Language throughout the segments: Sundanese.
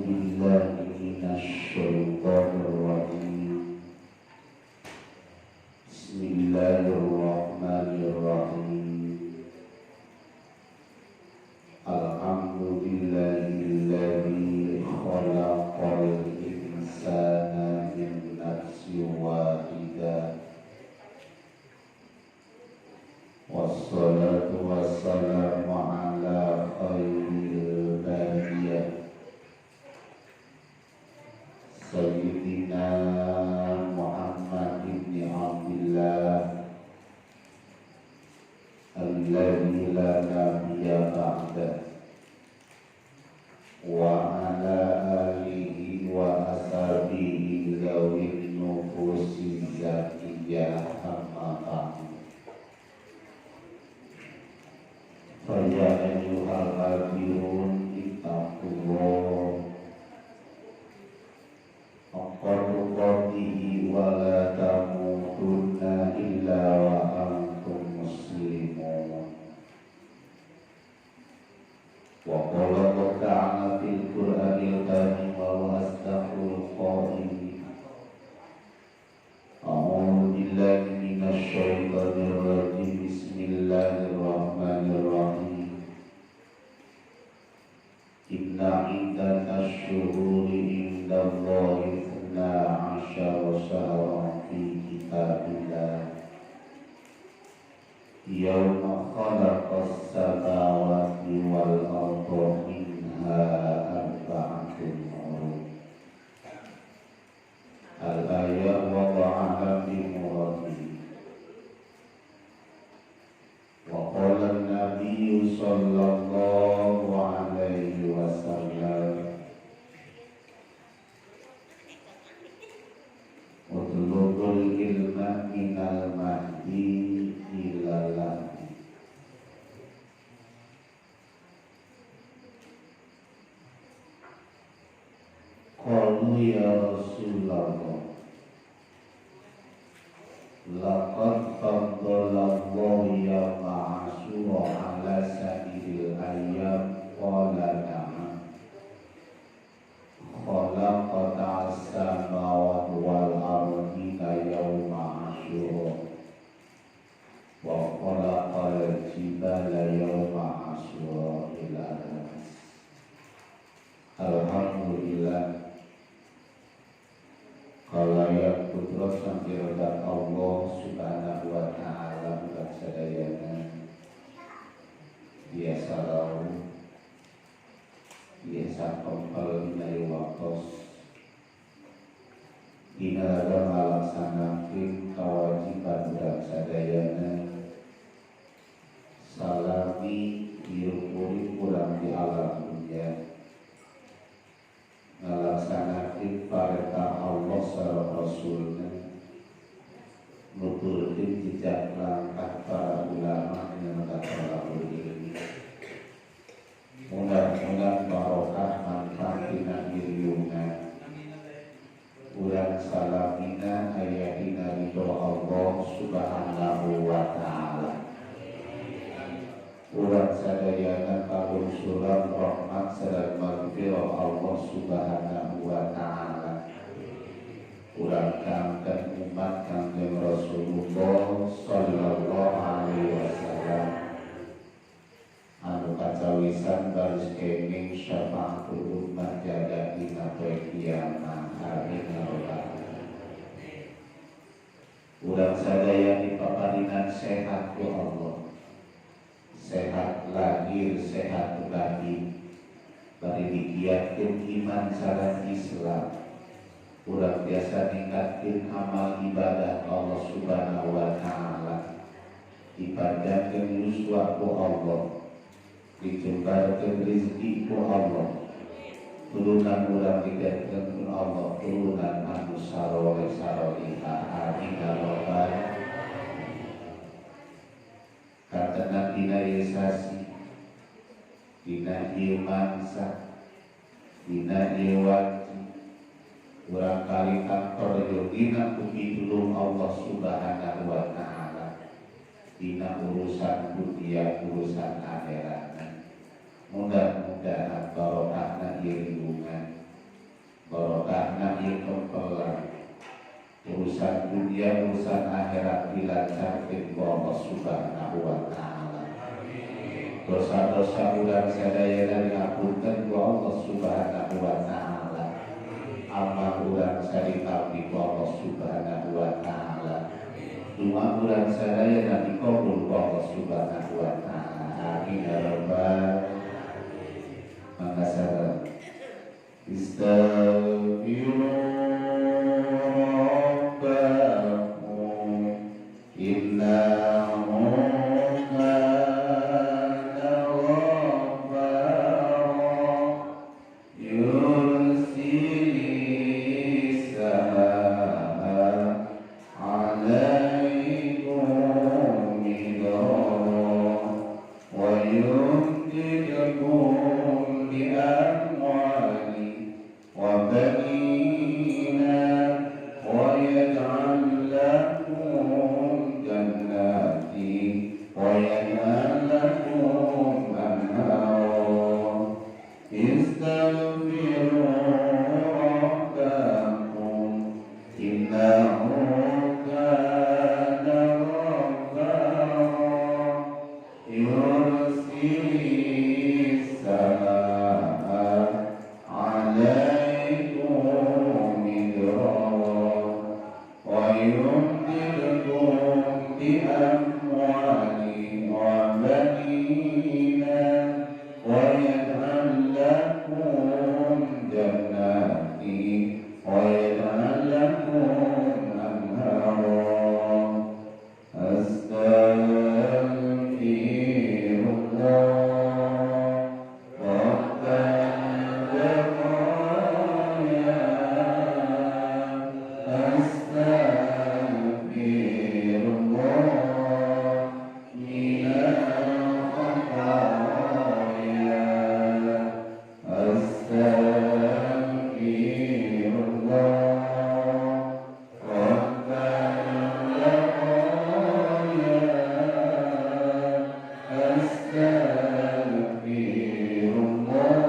billahi minasyaitonir rajim. Bismillahirrahmanirrahim. Alhamdulillahilladzi khalaqal insana min nafsin wahidah. Wassalatu wassalamu ala khairil bariyah Sayyidina Muhammad ibn Abdillah alladzi la nabiyya ba'da wa ala alihi wa ashabihi dzawin nufusi zakiyyah amma ba'du. Faya ayyuhal kafirun ittaqullah haqqa tuqatihi wa la tamutunna illa wa antum muslimun. Wa qala ta'ala fil Qur'anil karim wa huwa asdaqul qailin. A'udzu billahi minasy syaithanir rajim. Bismillahirrahmanirrahim. Inna iddatash syuhuri indallahi 12 syahran fi kitabillah yauma khalaqas samawati wal arda minha arba'atun hurum. Al-ayat wada'aha bi muradihi. Wa qala an-nabiyyu sallallahu alaihi wasallam utlubul ilma minal mahdi ilal lahdi. Qalu ya Rasulullah laqad faddalallahu yawma Asyura ala sa'iril ayyam. Qala na'am. Khalaqata as-samawati wal ardina yawma Asyura wa khalaqal jibala yawma Asyura ila akhir. Alhamdulillah. Kalayak putra sang Allah subhanahu wa ta'ala bukan sadayana biasa lau biasa kempel dina waktos dina raga ngalaksanakeun kawajiban urang sadayana salami hirup urip urang di alam dunia ngalaksanakeun parentah Allah sareng Rasulna nuturkeun jejak langkah para ulama dina talabul ilmi. Mudah-mudahan barokah manfaat dina iriungan urang salamina aya dina ridho Allah subhanahu wa ta'ala. Urang sadayana kabungsuran rahmat sareng magfirah Allah subhanahu wa ta'ala. Urang kangken umat Kangjeng Rasulullah sallallahu alaihi wasallam anu kacawisan baris kenging syafaatul ummah jaga dina poe kiamat. Amin ya rabbal alamin. Urang sadaya dipaparinan sehat ku Allah, sehat lahir, sehat batin, bari dikiatkeun iman sareng Islam. Urang biasa ningkatkeun amal ibadah Allah subhanahu wa ta'ala, dipanjangkeun yuswa ku Allah, dijembarkeun rezeki ku Allah, turunan urang digantikan ku Allah turunan anu saroleh sarolihah. Amin ya rabbal alamin. Karena dina ieu sasi, dina ieu mangsa, dina ieu wanci urang kali kantor dina ku pitulung Allah subhanahu wa ta'ala dina urusan dunia urusan akhirat. Mudah-mudahan barokahna ieu lingkungan dunia urusan akhirat dilancarkeun ku Allah Subhanahu wa taala. Dosa-dosa urang sadayana dihapunten ku Allah Subhanahu wa taala. Amal urang saditampi ku Allah Subhanahu wa taala. Doa urang sadayana dikabul ku Allah Subhanahu wa taala. Amin ya rabbal maka sadar istaghfiru rabbakum innahu kana ghaffara yursilis samaa 'alaikum midrara wa yumdidkum bi-amwalin wa banina wa yaj'al lakum jannatin wa yaj'al lakum anhara. Istaghfiru rabbakum innahu kana ghaffara yursilis samaa 'alaikum midrara wa yumdidkum bi-amwalin wa banina wa yaj'al lakum jannatin wa yaj'al lakum anhara. Astaghfirullah rabbal baraya. Astaghfirullah minal khataya. Astaghfirullah rabbal baraya. Astaghfirullah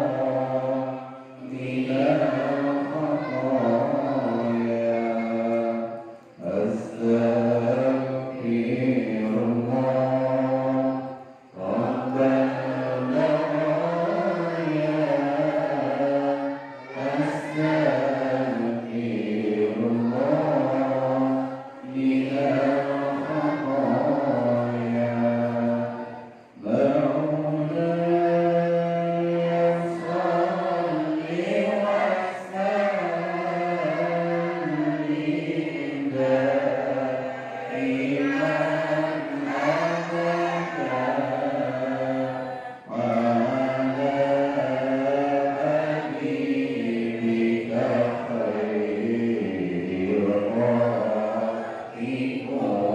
minal khataya. Astaghfirullah rabbal baraya. Astaghfirullah minal khataya. Maulaya shalli wa sallim daiman abada ala habibika khairil khalqi kullihim.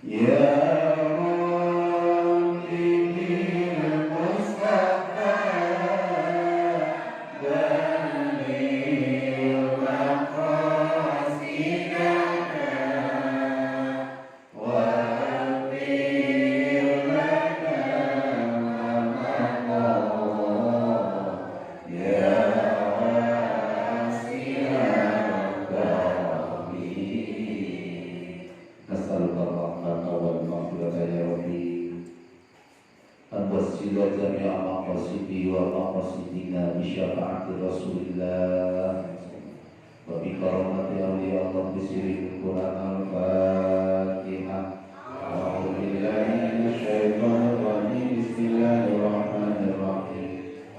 Ya Rabbi bil Mustafa balligh maqasidana waghfir lana ma madha ya wasi'al karami. Nas'aluka rahmata wal maghfirata ya Rabbi, an wasila jami'a maqasidi wa maqasidina bi syafaati Rasulillah wa bi karamati awliya Allah bi sirri Quran. Al-Fatihah. A'udzu billahi minasyaitonir rajim. Bismillahirrahmanirrahim.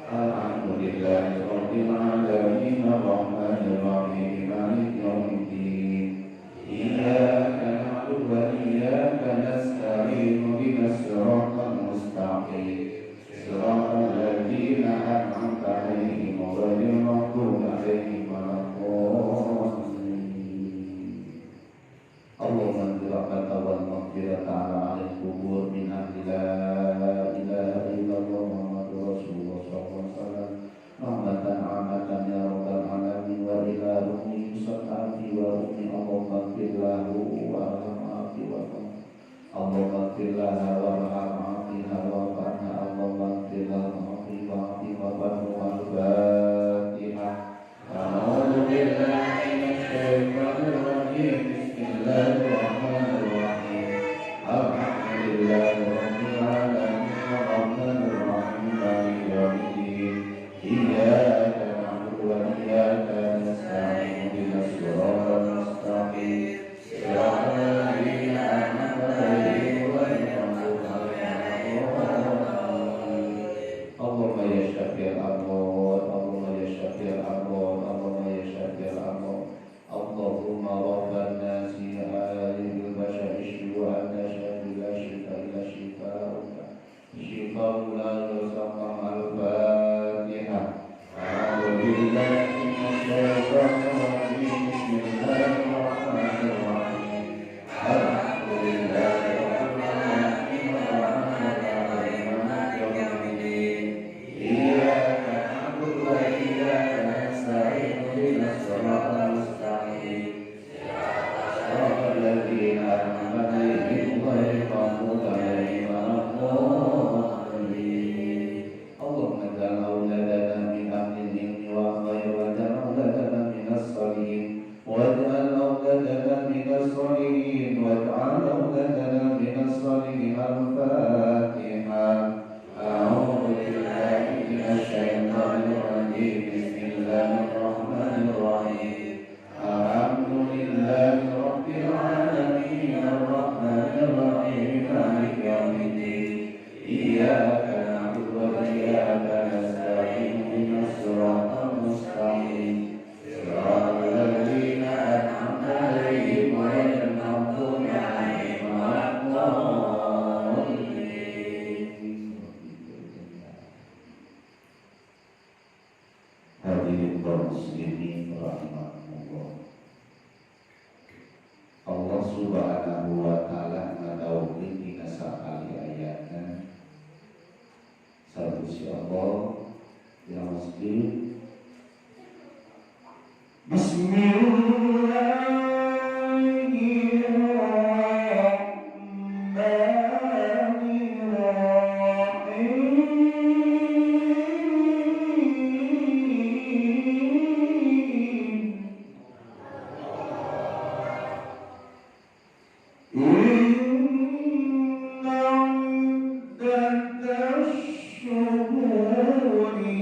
Alhamdulillahi rabbil alamin arrahmanir rahim maliki yaumiddin. Iyyaka na'budu wa iyyaka nasta'in ihdinas siratal mustaqim siratal ladzina an'amta 'alaihim ghairil maghdubi 'alaihim waladdallin. Hadirin kaum muslimin rahimakumullah. Allah Subhanahu wa taala ngadawuhkeun dina sakali ayatna. Sabusi Allah ya muslim. Bismillahirrahmanirrahim. Inna iddatash shuhuri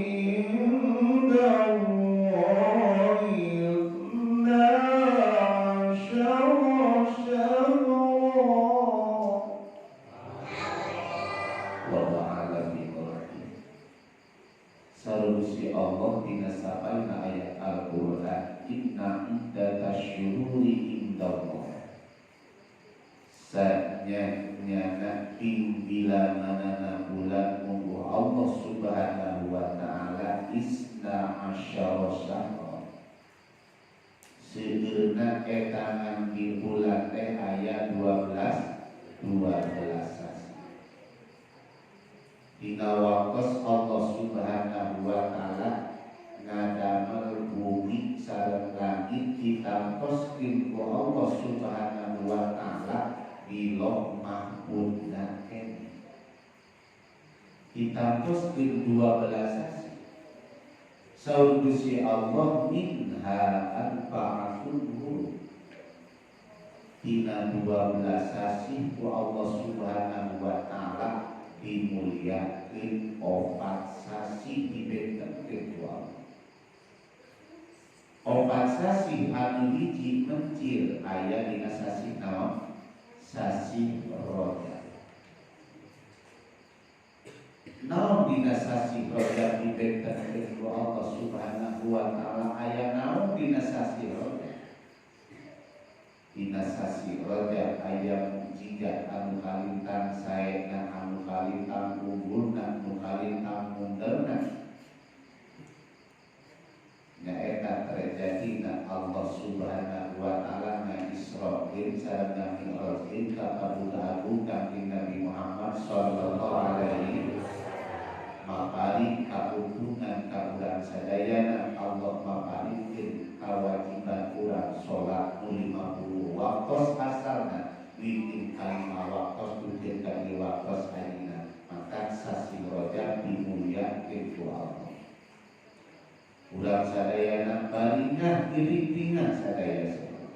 inda Allahi itsna asyara syahra. Wallahu a'lam bishawab. Sarusi Allah dina sapaina ayat Al-Qur'an, inna iddatash shuhuri indallah. Sanyana pingbilanganana bulan munggu Allah Subhanahu wa ta'ala isna asyara syahra. Seueurna eta di bulan teh aya 12 sasi. Dina waktos Allah Subhanahu wa ta'ala ngadamel bumi sareng langit ditangtoskeun ku Allah Subhanahu wa ta'ala di Loh Mahfudna kene. Ditangtoskeun 12 sasi. Saur Gusti Allah minha arba'atun hurum. Dina 12 sasi ku Allah Subhanahu wa ta'ala dimuliakeun opat sasi dibentenkeun ku Allah. Opat sasi anu hiji mencil aya dina sasi naon? Sasi Rajab. Naon dina sasi Rajab dibentenkeun ku Allah Subhanahu wa ta'ala? Aya naon dina sasi Rajab? Dina sasi Rajab aya mukjizat anu kalintang saena, anu kalintang unggulna, anu kalintang munderna. Nyaeta terjadina Allah Subhanahu wa ta'ala nga-Isra'in sareng nga-Mi'rajin ka paduka agung Kangjeng Nabi Muhammad sallallahu alaihi wasallam. Mapari kauntungan ka urang sadayana, Allah maparikeun kawajiban urang salat 50 waktos asalna wingking kalima waktos dukeun ka waktos ayeuna. Maka sasi Rajab dimuliakeun ku Allah. Urang sadayana baringah giringtingan sadaya salat.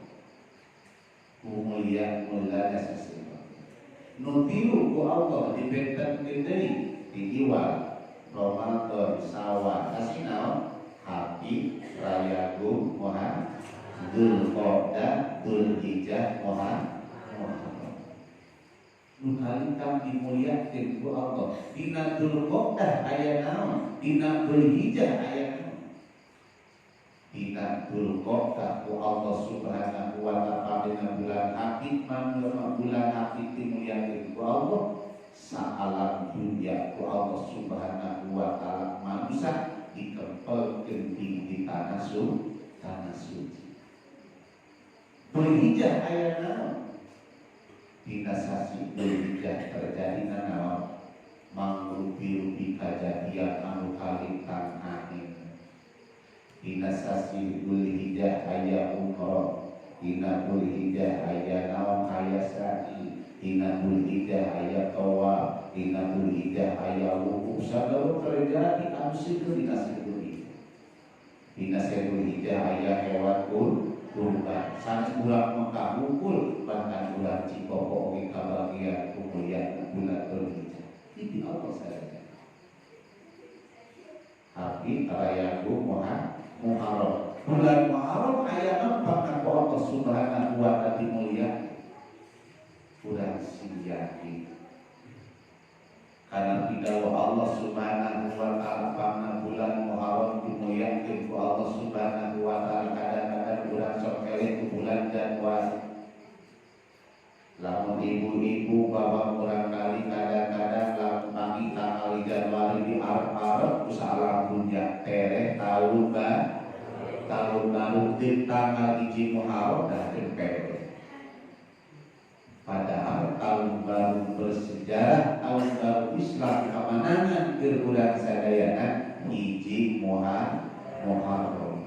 Kumulia mulana sasi Rajab. Nu tilu ku Allah dibentenkeun deui diiwal Ramadan, Sawal, sasi naon? Hapi, Rayagung, Muharram, Dzulqa'dah, Dzulhijjah, Muharram. Nu kalintang dimuliakeun ku Allah. Dina Dzulqa'dah aya naon? Dina Dzulhijjah aya naon? Dina Dzulqa'dah ku Allah Subhanahu wa ta'ala dina bulan Hakik, manulama bulan Hakik dimuliakeun ku Allah. Saalam dunia ku Allah Subhanahu wa ta'ala manusia dikempelkeun di tanah suci. Dzulhijjah aya naon? Dina sasi Dzulhijjah terjadi naon? Mangrupi-rupi kajadian anu kalintang angin. Dina sasi Dzulhijjah aya umroh, dina Dzulhijjah aya naon? Aya sa'i, dina Dzulhijjah aya tawaf, dina Dzulhijjah aya wukuf. Sagala terjadi anu seueur dina Dzulhijjah. Dina Dzulhijjah aya hewan kurban. Sanes bulan Mekah wukul, bahkan bulan Cikopo oge kabagian kemuliaan bulan Dzulhijjah. Itu Allah saja. Hapi Rayagung Muharram. Bulan Muharram aya nempak ku Allah Subhanahu wa ta'ala dimuliakeun. Urang sing yakin. Karena pidawuh Allah Subhanahu wa ta'ala pangna bulan Muharram dimuliakeun ku Allah Subhanahu wa ta'ala. Kadang-kadang urang sok eleh ku bulan Januari. Lamun ibu-ibu bapak urang kali kadang-kadang lamun pagi tanggal Januari di arep-arep ku salam dunya tereh tahun baru. tahun baru di tanggal 1 Muharram dah tempel. Padahal tahun baru bersejarah, tahun baru Islam kemenangan keur urang sadayana 1 Muharram.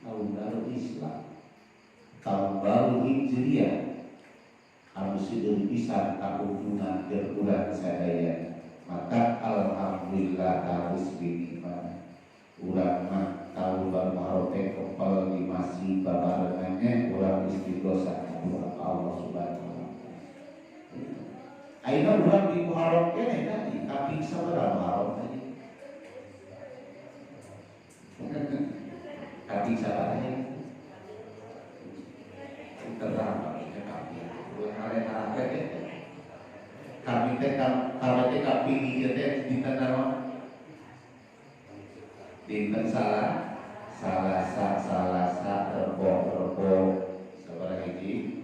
Tahun baru Islam, tahun baru Hijriah anu seueur pisan kauntungan keur urang sadayana. Maka alhamdulillah harus binikmat urang mah tahun baru Muharram teh kepel di masjid babarengannya urang istighosah ka Allah Subhanahu wa taala. Ayeuna urang di Muharram keneh tadi kaping sabaraha Muharram tadi? Kaping sabaraha? Terang kaping. Ulah hare-hare teh. Kami teh kami teh kaping ieu teh dinten naon? Dinten salah Salasa, Salasa, Rebo, Rebo, sabaraha hiji?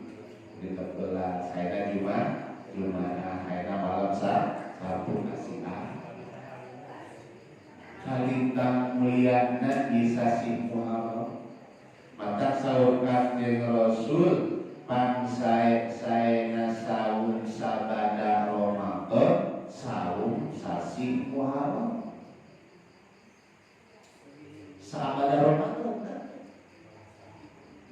Dinten belas, ayeuna Jumat, Jumat, ayeuna malam Sabtu kasihan. Kalintang mulyana di sasih Muharram. Maka saur Kanjeng Rasul pan sae-saena saum sabada Ramadan, saum sasih Muharram. Sabada Ramadan kan?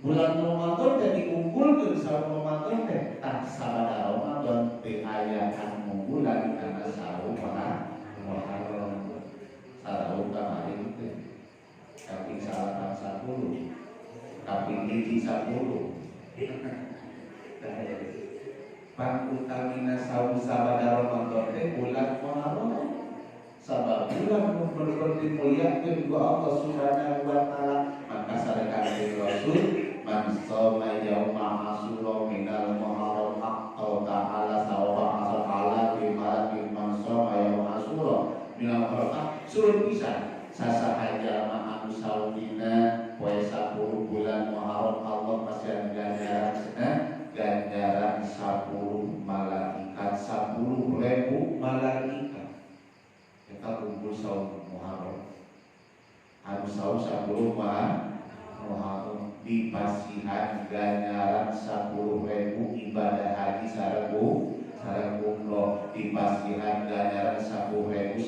Bulan Ramadan jadi unggulkeun saum Ramadan teh tah sabada Ramadan teu aya anu unggulan karena saum Muharram. Saum kamari teh kaping 9 10, kaping 1 10. Pan utamina saum sabada Ramadan teh bulan Muharram. Sabab bulan nu dimuliakeun ku Allah Subhanahu wa taala, maka sareng Kanjeng Rasul man shoma yauma asyura minal Muharram atau ta'ala sawaba asal fi malakin man shoma yauma asyura minal Muharram. Surut pisan sasaha jalma anu saum dina poe 10 bulan Muharram Allah pasihan ganjaran cenah ganjaran 10 malaikat 10.000 malaikat. Eta kumpul saum Muharram anu saum 10 Muharram dipasihan ganjaran 10.000 ibadah haji sareng umroh, dipasihan ganjaran 10.000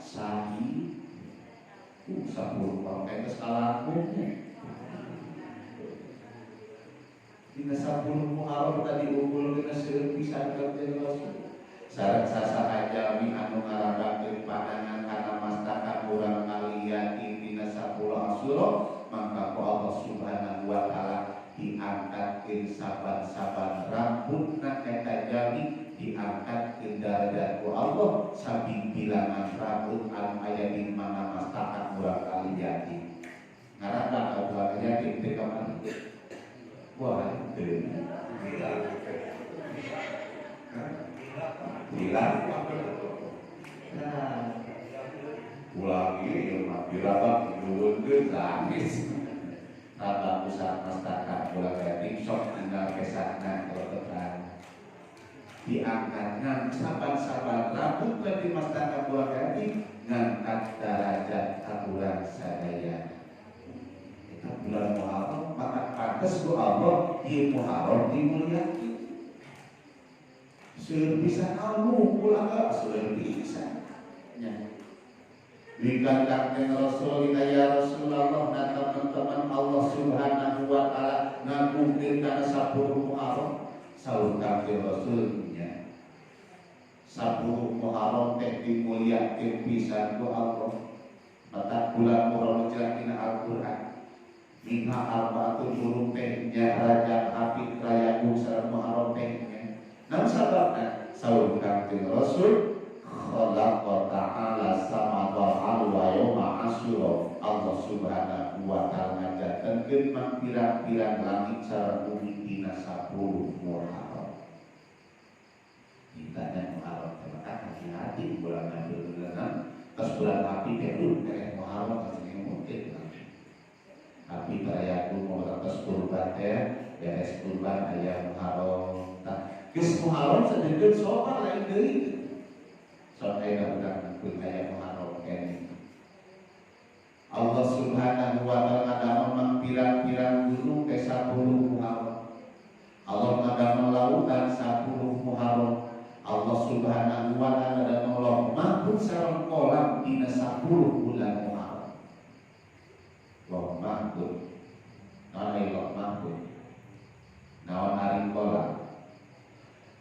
sahi. 10 Muharram teh geus kalangkungnya. Dina 10 Muharram tadi unggulkeun seueur pisan Kanjeng Rasul. Sareng sasaha jalmi anu ngarabakeun pandangan kana mastakan urang kaliyatin dina 10 Asyura, mangka ku Allah Subhanahu wa taala diangkatkeun saban-saban rambutna eta jalmi diangkatkeun darajat ku Allah sabi bilangan rambut anu aya di mana mastakan urang kaliyatin. Ngaranna ka urang yatim teh kamari. Wah, teu. Bilang, nah, ulangi, ya mah bilang nuhunkeun nangis. Raba pusat mastaka ulang yatim sok tinggal pesakna kalau keterang. Diangkat ngan saban-saban rambut di mastaka ulang yatim ngangkat derajat aturan sadaya. Eta bulan Muharram maka pantes ku Allah ieu Muharram dimuliakeun. Seueur pisan anu ulah seueur pisan. Nya. Wikan Kanjeng Rasul ya Rasulullah na teman-teman Allah Subhanahu wa taala ngagungkeun kana 10 Muharram saur Kanjeng Rasul nya. 10 Muharram teh dimuliakeun pisan ku Allah. Mata bulan Muharram jelas dina Al-Qur'an. Minha arba'atun hurum teh nya Rajab Hafid Rayagung sareng Muharram teh nya. Namun sababna saur Kanjeng Rasul khalaqa ta'ala samawati wa yauma asyura. Allah Subhanahu wa taala ngajakeun pirang-pirang langit sareng bumi dina 10 Muharram. Ditanya Muharram teh maka hati-hati bulan bulan terus bulan api teh teh Muharram kasih mungkin. Api terayaku mau terus kurban teh beres kurban aya Muharram. Tah geus Muharram sadegeun sopan lain deui. Sok aya urang pun aya Muharram keneh. Allah Subhanahu wa taala Allah Subhanahu wa ta'ala dan Allah Mahfud sareng kolam dina 10 bulan Muharram. Loh Mahfud. Naon ari Loh Mahfud? Naon ari kolam?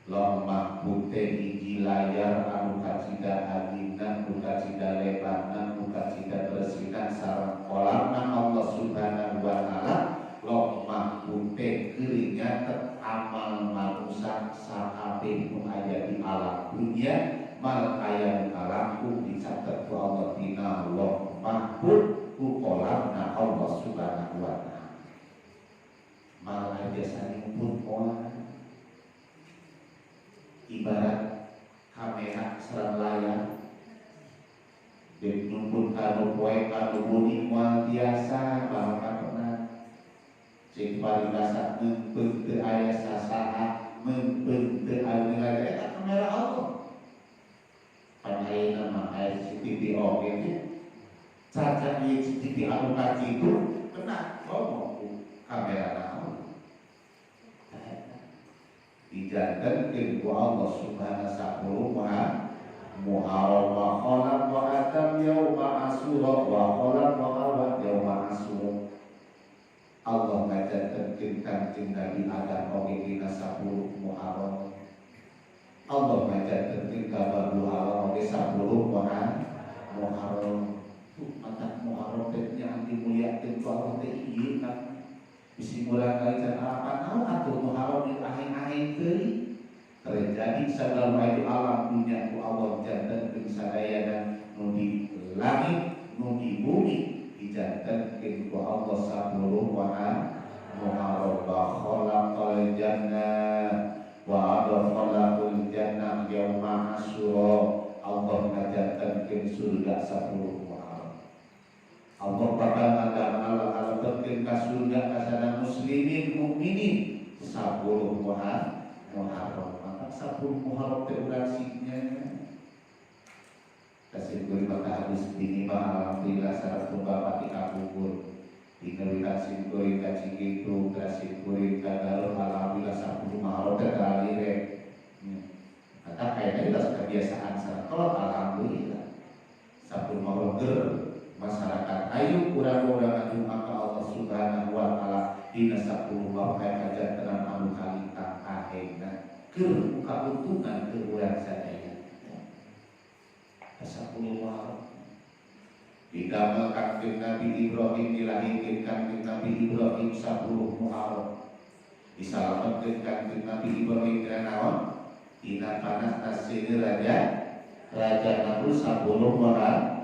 Loh Mahfud teh hiji layar anu kacida agina, nu kacida lebarna, nu kacida bersihna sareng kolamna Allah Subhanahu wa ta'ala. Loh Mahfud teh keur nyatet amal manusia sakabeh nu aya di alam dunia, mal aya nu kalangkung dicatet ku Allah dina Loh Mahfud ku kolamna Allah Subhanahu wa ta'ala. Mal aya sanyumput moal ibarat kamera sareng layar dek nyumput kanu poe kanu buni moal tiasa barokah cek paribasa meupeut teu aya sasaha meupeut teu aya nilai eta kamera Allah. Pan ayeuna mah aya CCTV oge nya caca ieu CCTV anu kacitu kena ngomong ku kamera naon dijantenkeun ku Allah Subhanahu 10 Muharram wa khalaqa Adam yauma Asyura wa khalaqa Hawa yauma Asyura. Allah ngajantenkeun Kanjeng Nabi Adam oge dina 10 Muharram. Allah ngajantenkeun ka Babu Hawa oge 10 Muharram. Tuh mata Muharram teh nya dimuliakeun ku Allah teh ieu kan. Bisi murang kali can alapan naon atuh Muharram di aheng-aheng teuing. Terjadi segala itu alam dunia ku Allah jantenkeun sadayana nu di langit nu di bumi dijantenkeun ku Allah 10 Muharram wa khalaqal jannah wa adkhalahul jannah yauma Asyura. Allah ngajantenkeun surga 10 Muharram. Allah bakal ngalebetkeun ka surga ka sadaya muslimin mukminin 10 Muharram. Maka 10 Muharram teh urang singnya kasih kuring maka habis ini mah alhamdulillah sareng bapak di kapungkur dikeluarkan simkuring ka Cigintung ka simkuring ka Garut alhamdulillah 10 Muharram teh teralire. Maka kayaknya itu kebiasaan sareng kolot alhamdulillah 10 Muharram ger masyarakat ayo kurang-kurang anu maka Allah Subhanahu wa ta'ala dina 10 Muharram aya kajantenan anu kalintang kahengna keur muka untungan ke urang sadaya. 10 Muharram didamel Kanjeng Nabi Ibrahim, dilahirkeun Kanjeng Nabi Ibrahim 10 Muharram. Disalametkeun Kanjeng Nabi Ibrahim dina naon? Dina panasna seuneu raja Nabi 10 Muharram.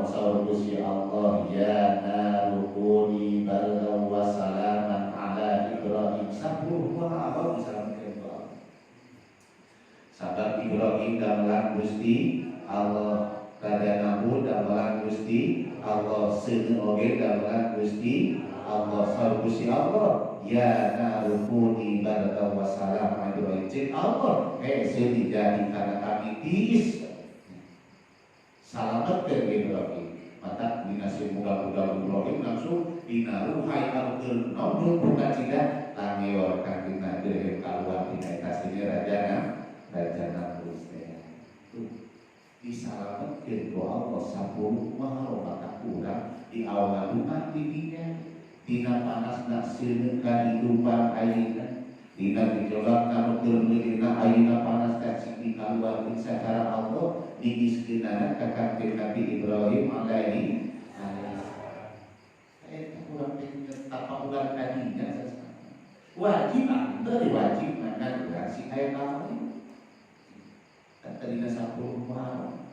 Saur Gusti Allah, ya naru kuni bardan wa salaman ala Ibrahim. 10 Muharram disalametkeun ku Allah. Sabab Ibrahim damelan Gusti Allah, Raja Nabi damelan Gusti Allah, seuneu oge damelan Gusti Allah. Saur Gusti Allah, ya naru kuni bardan wa salaman ala Ibrahim. Cek Allah, seuneu jadi karena kami tiis salametkeun Ibrahim. Mata dina muga-muga Ibrahim langsung dina ruhai anu keur naon buka cida tangeor kanjeng Nabi Ibrahim kaluar dina eta seuneu raja Namrud teh. Tuh disalametkeun ku Allah 10 Muharram maka urang di awal rumah didinya dina panasna seuneu kahirupan ayeuna dina gejolak anu keur meulina ayeuna panas teh sing dikaluarkeun sacara Allah diiskeunana ka Kanjeng Nabi Ibrahim alaihi salam. Eta urang teh tapa urang kadinya wajib teu wajib mana urang si aya naon tadina 10 Muharram.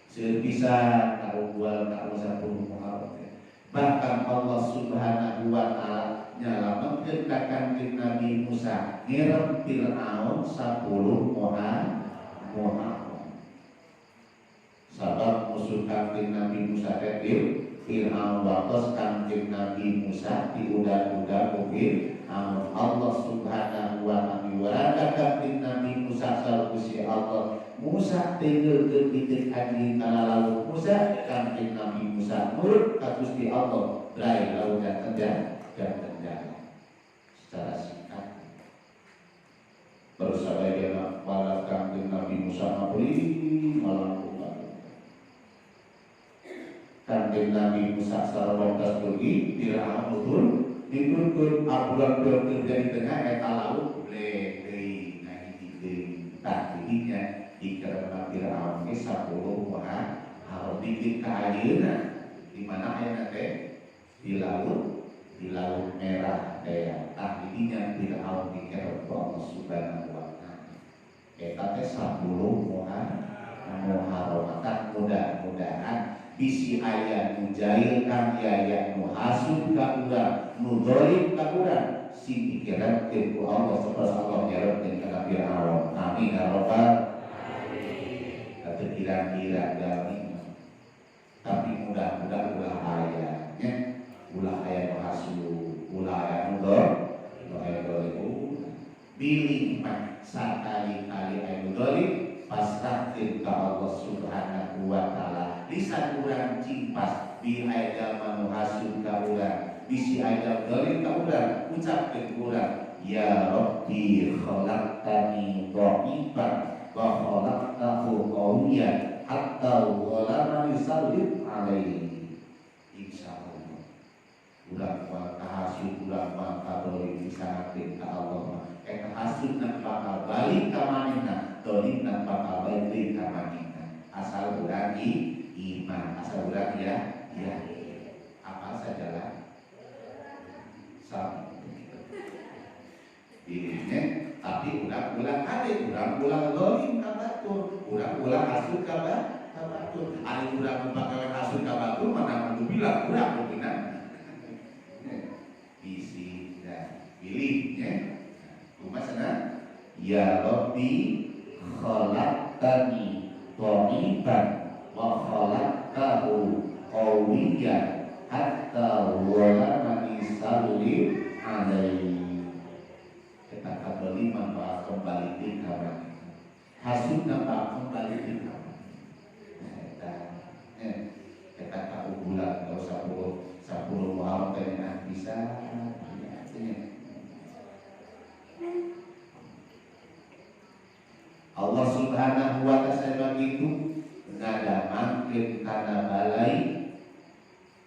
Seueur pisan kaunggulan ka 10 Muharram. Bahkan Allah Subhanahu wa ta'ala nyalametkeun ka Kanjeng Nabi Musa ngirim Fir'aun 10 Muharram. Sabab musuh Kanjeng Nabi Musa teh Fir'aun waktos Kanjeng Nabi Musa diudag-udag ku Fir'aun. Allah Subhanahu wa ta'ala miwaraga Kanjeng Nabi Musa saur Gusti Allah, Musa tenggeulkeun titik anjing kana laut. Musa Kanjeng Nabi Musa nurut ka Gusti Allah, brai laut dan tenjang. Secara singkat. sadayana walad Kangjeng Nabi Musa ngabri malangkung. Kanjeng Nabi Musa sareng wektos pergi Firaun nutur diturunkeun abulan terjadi tengah eta laut bleh deui nah hiji deui tah didinya dikeremna Firaun ge 10 Muharram dikeun ka ayeuna di mana ayeuna teh di laut merah teh tah didinya Firaun dikerem ku Allah Subhanahu wa taala eta teh 10 Muharram tah mudah-mudahan bisi aya nu jail kang yaya nu hasud ka urang nu zalim ka urang sing dikeretkeun ku Allah sapertos Allah nyeretkeun ka Firaun. Amin ya rabbal alamin. Teu kira-kira jalmi tapi mudah-mudahan ulah aya nya ulah aya nu hasud ulah aya nu zalim bilih mah sakali-kali aya nu zalim pasrahkeun ka Allah Subhanahu wa taala. Lisan urang cingpas bi aya jalma nu hasud ka urang bisi aya zalim ka urang ucapkeun urang ya Rabbi khalaqtani dha'ifan wa khalaqtahu qawiyyan hatta ghalabani sallit alaihi. Insyaallah urang mah kahasud urang mah kadolim disanakeun ka Allah mah eta hasudna bakal balik ka manehna dolimna bakal balik deui ka manehna asal urang iman asal urang ya ya apa sajalah sama dirinya tapi urang-ulah hade urang-ulah zalim ka batur urang-ulah hasud ka batur ari urang pagawe hasud ka batur mana kudu bilang urang kudu bisi dan pilih nya kumaha cenah ya Rabbi khalaqtani dha'ifan wa khalaqtahu qawiyyan hatta ghalamani sallim alaihi. Eta kabeliman bakal kembali di kamar hasudna bakal kembali di kamar eta eta kaunggulan kalau 10 Muharram teh bisa ya. Allah Subhanahu wa ta'ala begitu ngadamangkeun kana balai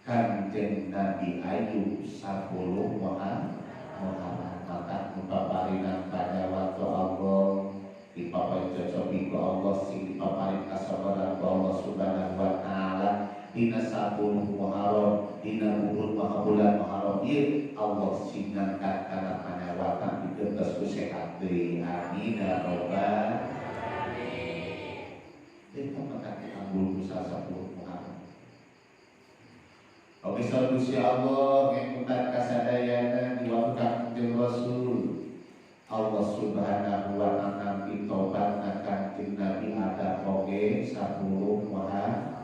Kanjeng Nabi Ayub 10 Muharram maka dipaparinan pada waktu Allah dipaparin cocok ku Allah sing dipaparin kasabaran ku Allah Subhanahu wa taala dina 10 Muharram dina bulan Muharram ieu Allah sing ngangkat kana panyawatan ditetes ku sehat deui. Amin ya rabbal alamin. Eta maka tanggul usaha 10 Muharram. Oke, Gusti Allah ngikutan kasadayana di waktu Kangjeng Rasul Allah Subhanahu wa ta'ala ditobatna Kangjeng Nabi Adam oge 10 Muharram.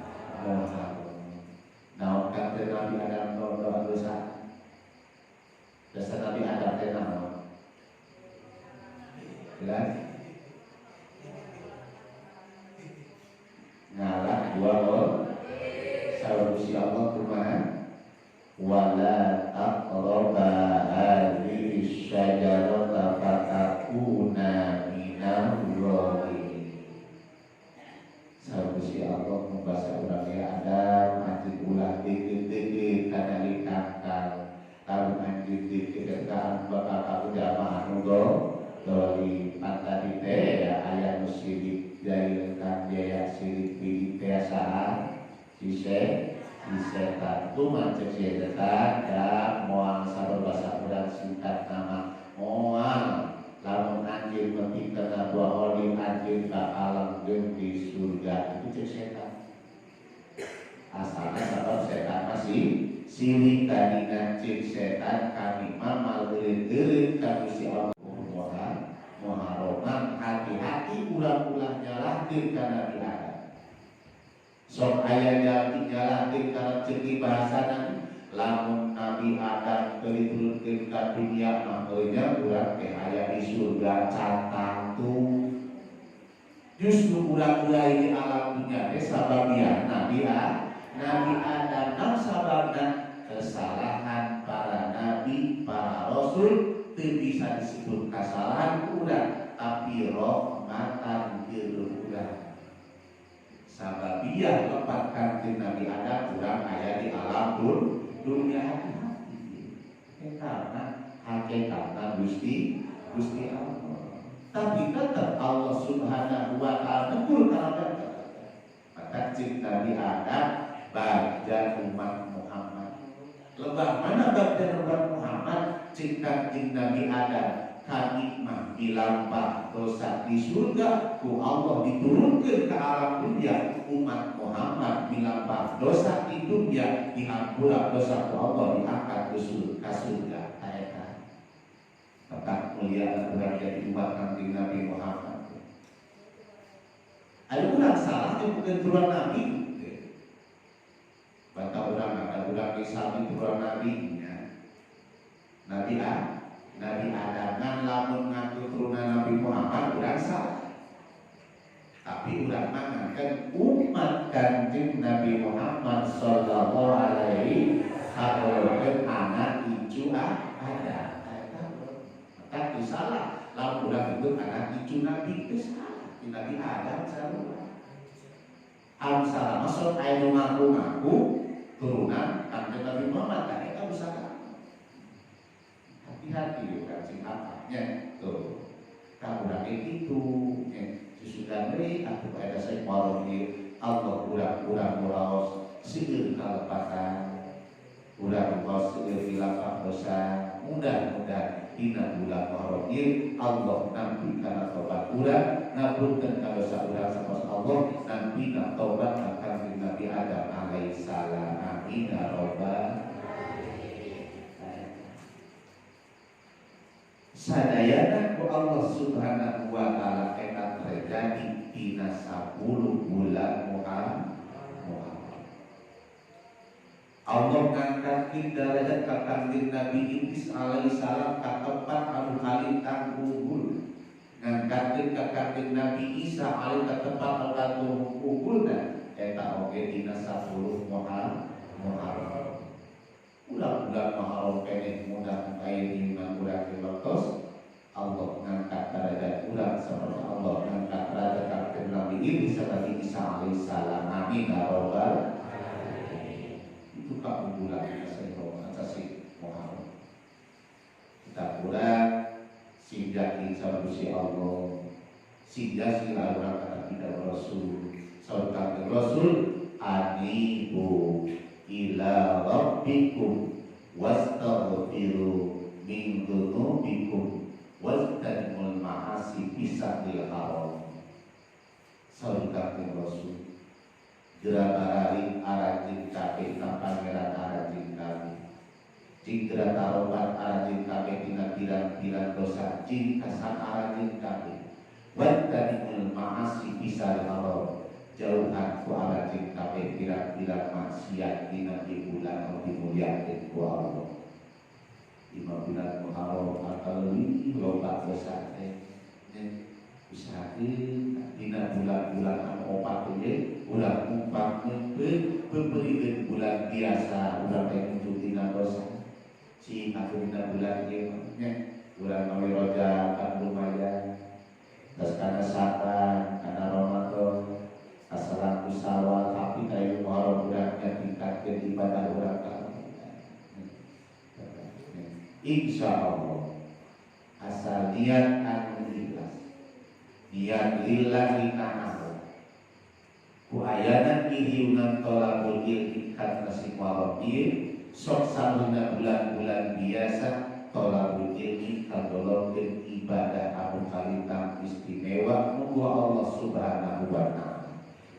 Naon Kangjeng Nabi Adam doa dosa? Dosa Nabi Adam teh naon? Jelas? Ngalah dua gol. Saur Gusti Allah kumaha? Wala taqraba hadhihi syajarata fatakuna minal zalimin. Saur Gusti Allah membasa urang ya Adam anjeun ulah deukeut-deukeut kana ditangkal. Lamun anjeun deukeut ka bakal aku jamaah anu zalim. Pan tadi teh ya aya nu sirik jail kan biaya sirik pilih teh saha? Si setan kumaha cek si setan da moal sabar basa urang singkat nama moal lamun anjeun penting kana buah oli anjeun bakal langgeng di surga. Itu cek setan asalna sabab setan masih sirik tadina cek setan kami mah mal geureut-geureut ka Gusti Allah Muharram. Hati-hati ulah-ulah nyalahkeun ka Nabi Adam. Sok aya nyalahkeun kana ceki bahasana lamun Nabi Adam teu diturunkeun ka dunia mah nya urang teh aya di surga can tangtu. Justru urang-urang di alam dunia teh sababiah Nabi Adam naon sababna kesalahan para nabi, para rasul teu bisa disebut kesalahan ku urang. tapi rahmatan keur urang. Sababiyah lepat kanjeng Nabi Adam urang aya di alam dunia hati-hati. Karena hakikatna Gusti Gusti Allah. Tapi tetap Allah Subhanahu wa ta'ala negur kana maka cik Nabi Adam bagja umat Muhammad. Lebah mana bagja umat Muhammad? Cik kanjeng Nabi Adam kami mah dilampah dosa di surga ku Allah diturunkan ke alam dunia. Umat Muhammad dilampah dosa di dunia dihampura dosa ku Allah diangkat ke surga. Eta tetap mulia urang jadi umat kanjeng Nabi Muhammad. Ada urang salah yang bukan turunan Nabi. Bata urang ada urang sami turunan Nabi nya. Nabi A, Nabi Adam ngan lamun ngaku turunan Nabi Muhammad urang salah. Tapi urang mah ngangkeun umat kanjeng Nabi Muhammad sallallahu alaihi wasallam anak incu Adam. Maka itu salah. Lamun urang itu anak incu Nabi itu salah. Nabi Adam sarua. Anu salah masuk aya nu ngaku-ngaku turunan kanjeng Nabi Muhammad tah eta usaha. Hati-hati urang sing apanya tuh. Ka urang kitu nya susudan deui atuh aya saya warung ieu Allah urang-urang muraos seueur kalepatan. Urang muraos seueur hilafah dosa. Mudah-mudahan dina bulan Muharram ieu Allah nampi kana tobat urang, ngapunten ka dosa urang satos Allah nampi na tobat ka kanjeng Nabi Adam alaihi salam. Amin ya rabbal alamin. Sadayana ku Allah Subhanahu wa ta'ala eta terjadi dina 10 bulan Muharram. Allah ngangkatkeun derajat ka kanjeng Nabi Idris alaihi salam ka tempat anu kalintang unggul. Ngangkatkeun ka kanjeng Nabi Isa alaihi ka tempat anu kalintang unggulna eta oge dina 10 Muharram. Ulah-ulah Muharram keneh mudah aya dina urang di waktos Allah ngangkat derajat urang seperti Allah ngangkat derajat kanjeng Nabi Idris Nabi Isa alaihi salam. Amin ya rabbal alamin. Itu keunggulan kita Muharram. Kita kurang sing yakin sama Gusti Allah, sing yakin urang kata kita Rasul, saur Rasul anibu ila rabbikum wastaghfiru min dzunubikum wajtanibul ma'asi bisabil haram. Saur Rasul geura bararing arajin kabeh ka pangeran arajin kabeh. Jing geura tarobat arajin kabeh dina pirang-pirang dosa jing kasak arajin kabeh. Wajtanibul ma'asi bisabil haram. Jauhan ku arajin kabeh pirang-pirang maksiat dina di bulan anu dimuliakeun ku Allah. Lima bulan Muharram atau leuwih loba dosa teh usahakeun dina bulan-bulan anu opat ieu urang umpat pemberian bulan biasa urang teh muncul dina dosa cing atuh dina bulan ieu nya urang mawi roja kan lumayan tas kana Syaban kana Ramadan kasalam Syawal tapi kayu Muharram urang nya tingkatkeun ibadah urang ka insya Allah asal niat anu ikhlas niat lillahi ta'ala ku ayana ihiunan tolabul ilmi kan nasi Muharram ieu sok saruna bulan-bulan biasa tolabul ilmi kagolongkeun ibadah anu kalintang istimewa mungguh Allah Subhanahu wa ta'ala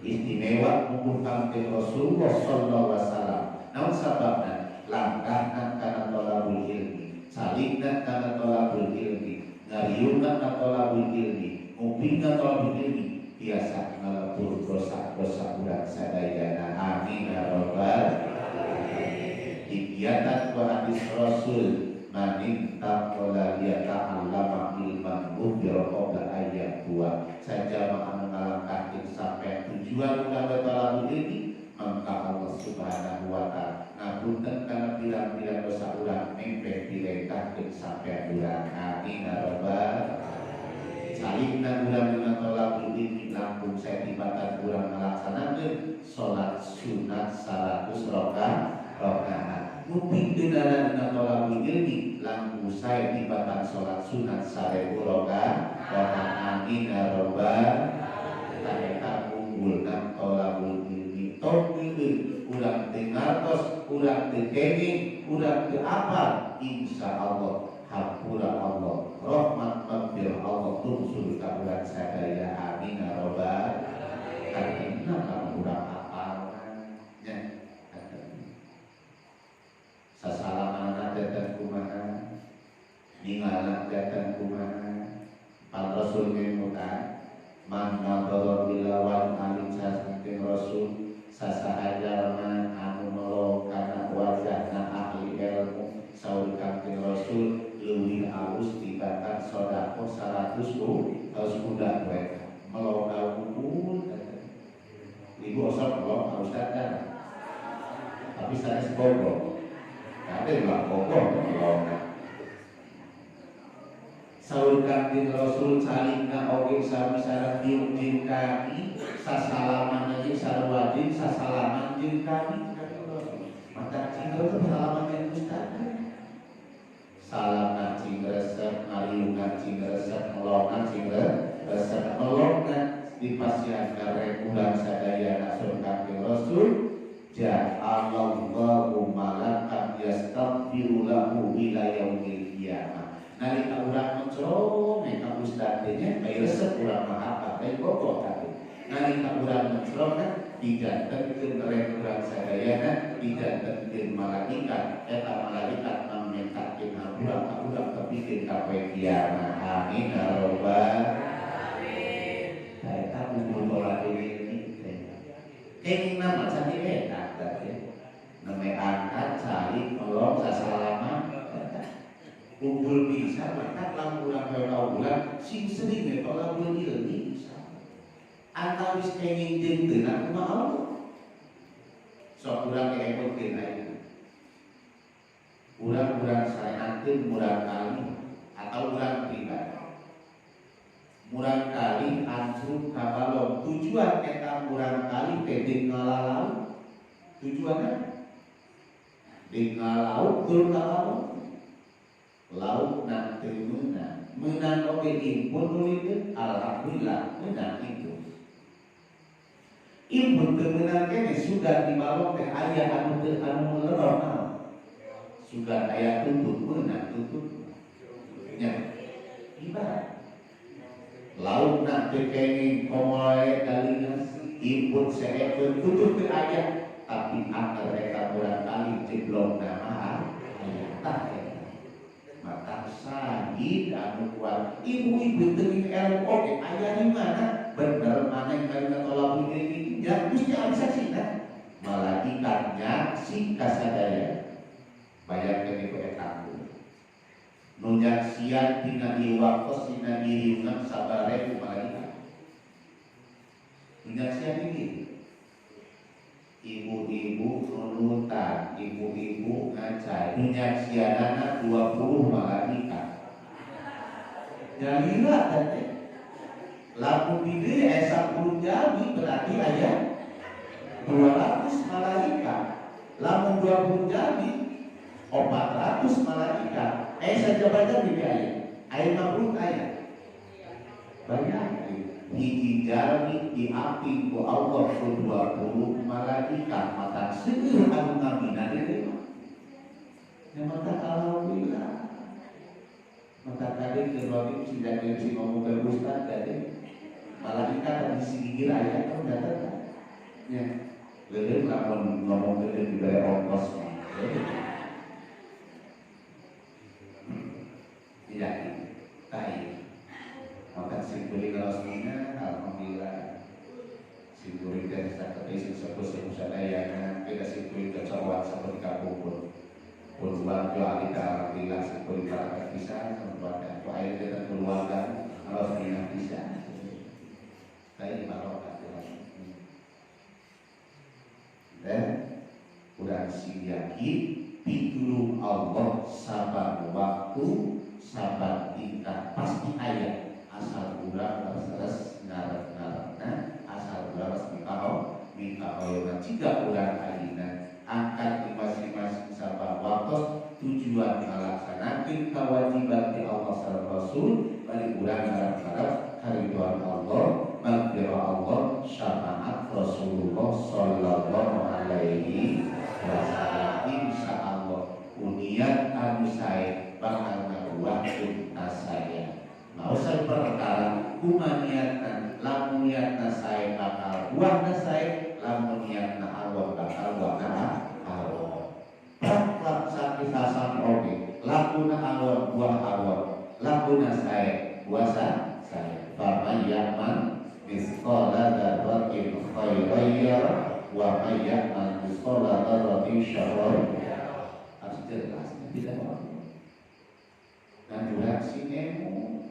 istimewa mungguh kanjeng Rasulullah sallallahu alaihi wasallam. Naon sababna? Langkahna kana tolabul ilmi, salikna kana tolabul ilmi, ngariungna kana tolabul ilmi, ngupingna tolabul ilmi, biasa ngalebur dosa-dosa urang sadayana. Amin ya rabbal alamin. Dibiatan ku hadis Rasul manin taqala liyata'allama ilman ghufira qabla ayat dua saja anu ngalangkahkeun sampai tujuan urang tolabul ilmi maka Allah Subhanahu wa ta'ala ngapunten kana pirang-pirang dosa urang nempel dilengkahkeun sampai urang. Amin ya rabbal alamin. Calingna urang dina tolabul ilmi langkung sae tibatan urang ngalaksanakeun salat sunat 100 rakaat. Nu pikeunana dina tolabul ilmi langkung sae tibatan salat sunat 1000 rakaat. Amin ya rabbal alamin. Eta unggulna tolabul ilmi. Tong geueun urang teu ngartos, urang teu kenging, urang teu apal, insyaallah hampura Allah, rahmat maghfirah Allah tungsul ka urang sadaya. Amin ya rabbal alamin. Karena urang apal nya sasalamanana datang kumaha, ningalna datang kumaha. Pan Rasul ngemutan man nadhara bilawan alim saking Rasul sasaha jalma anu melong kana wajahna ahli ilmu saur Kangjeng Rasul leuwih alus tibatan sedekah 100 kuda mereka melong ka kumpul. Ibu osok melong ka ustad kan, tapi sanes bogoh kade lah bogoh melong. Saur Kangjeng Rasul calingna oge sami sareng diung kami sasalaman jeung sarua jeung sasalaman jeung kami. Mata cing Rasul salaman jeung ustad, salamna cing resep, ngariungna cing resep, melongna cing resep, melongna dipasihan karep urang sadayana. Saur Kangjeng Rasul ja'alallahu malakan yastaghfiru lahu ila yaumil qiyamah. Nalika urang mencrong ka ustad teh nya bae resep urang mah apa bae bogoh kabeh. Nalika urang mencrong kan dijantenkeun rek urang sadayana, dijantenkeun malaikat, eta malaikat mamentakeun hampura ka urang tepikeun ka poe kiamat. Amin ya rabbal alamin. Tah eta unggul tolabul ilmi teh. Kenging nama can eta teh. Neme angkat calik melong sasalaman unggul bisa maka lamun urang kaula sing sering we tolabul ilmi bisa. Antawis kenging jeung teu kumaha Allah. Sok urang keepotkeun ayeuna. Urang-urang sareankeun murang kali atau urang pribadi. Murang kali ancrub ka balong, tujuan eta murang kali teh deuk ngalalau. Tujuanna deuk ngalauk tur ka balong. Lauk na teu meunang, meunang oge impun nulikeun, alhamdulillah meunang impun. Impun teu meunang kene sugan di balong teh aya anu teu anu leror naon. Sugan aya tuntut meunang tuntut. Nya ibarat lauk na teu kenging komoe dalingas impun seekeun tutup teu aya, tapi angker eta murang kali jeblokna mah aya tah eta. Maka sahid anu kuat ibu-ibu teuing ilmu oge aya di mana bener maneh karena tolabul ilmi ya Gusti abdi saksina malaikat nyaksi kasadaya. Bayangkeun ibu eta nu nyaksian dina ieu waktos dina diriungan sabarebu malaikat nu nyaksian ini. Ibu-ibu nunutan, ibu-ibu ngacai, nu nyaksianana 20 malaikat. Nyalira teh. Lamun di dieu aya 10 jalmi berarti aya 200 malaikat. Lamun 20 jalmi 400 malaikat. Sajaba jalmi ge aya. Aya 50 aya. Bayangkeun hiji jalmi diaping ku Allah ku 20 malaikat, mata seueur anu ngamina deui mah. Nya mata alhamdulillah. Mata kade keur wajib si jangan si ngomong ke ustad kade. Malaikat tadi si gigir aya tong datang. Nya leuleum lamun ngomong geudeun dibere ongkos. Iya, tai. Maka sing beli resminya alhamdulillah. Sing beli teh saketi sing sepuh-sepuh sadayana kita sing beli kecoan seperti kapungkur. Pun warga alika alhamdulillah sing beli barakat bisa keluarga ku air kita keluarga resminya bisa. Tai barokah. Dan urang sing yakin pitulung Allah saban waktu saban tingkah pasti aya Asal urang leres ngarep-ngarepna, asal urang leres mikahoyongan jika urang ayeuna angkat di masing-masing sabab waktos tujuan ngalaksanakeun kewajiban ti Allah sareng Rasul bari urang ngarep-ngarep karidhoan Allah, magfirah Allah, syafaat Rasulullah sallallahu alaihi wasallam. Insyaallah niat anu sae bakal ngabuahkeun kasaya. Mau saya perkara kumaha niatna, lamun niatna sae bakal buahna sae, lamun niatna Allah bakal buahna Allah. Plak sakit sami oge, lakuna Allah buah Allah, lakuna sae buah sae. Faman ya'mal mithqala dzarratin khairan yarah wa may ya'mal mithqala dzarratin syarran. Harus jelas tidak apa. Dan urang sing emu